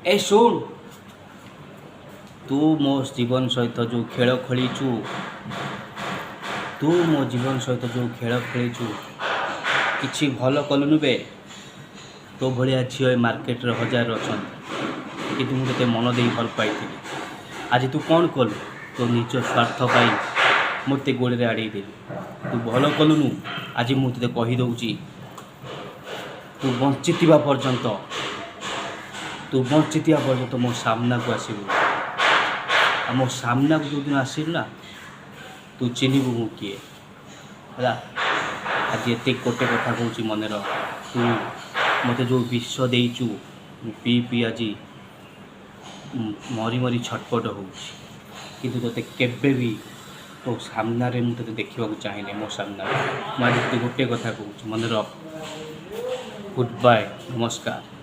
ଏ ଶୁଣ, ତୁ ମୋ ଜୀବନ ସହିତ ଯେଉଁ ଖେଳ ଖେଳିଛୁ, ତୁ ମୋ ଜୀବନ ସହିତ ଯେଉଁ ଖେଳ ଖେଳିଛୁ, କିଛି ଭଲ କଲୁନୁ ବେ। ତୋ ଭଳିଆ ଝିଅ ଏ ମାର୍କେଟରେ ହଜାରରେ ଅଛନ୍ତି, କିନ୍ତୁ ମୁଁ ତୋତେ ମନ ଦେଇ ଭଲ ପାଇଥିଲି। ଆଜି ତୁ କ'ଣ କଲୁ? ତୋ ନିଜ ସ୍ୱାର୍ଥ ପାଇଁ ମୋତେ ଗୋଡ଼ରେ ଆଡ଼େଇ ଦେଲୁ। ତୁ ଭଲ କଲୁନୁ। ଆଜି ମୁଁ ତୋତେ କହିଦେଉଛି, ତୁ ବଞ୍ଚିଥିବା ପର୍ଯ୍ୟନ୍ତ, ତୁ ବଞ୍ଚିଥିବା ପର୍ଯ୍ୟନ୍ତ ମୋ ସାମ୍ନାକୁ ଆସିବୁ। ଆଉ ମୋ ସାମ୍ନାକୁ ଯେଉଁଦିନ ଆସିଲୁ ନା, ତୁ ଚିହ୍ନିବୁ ମୁଁ କିଏ। ହେଲା, ଆଜି ଏତିକି ଗୋଟେ କଥା କହୁଛି, ମନେ ରଖ। ତୁ ମୋତେ ଯେଉଁ ବିଷ ଦେଇଛୁ, ମୁଁ ପିଇ ପିଇ ଆଜି ମରି ମରି ଛଟପଟ ହେଉଛି। କିନ୍ତୁ ତୋତେ କେବେ ବି ତୋ ସାମ୍ନାରେ ମୁଁ ତୋତେ ଦେଖିବାକୁ ଚାହେଁନି ମୋ ସାମ୍ନାରେ। ମୁଁ ଆଜି ତୋତେ ଗୋଟେ କଥା କହୁଛି, ମନେ ରଖ। ଗୁଡ୍ ବାଏ, ନମସ୍କାର।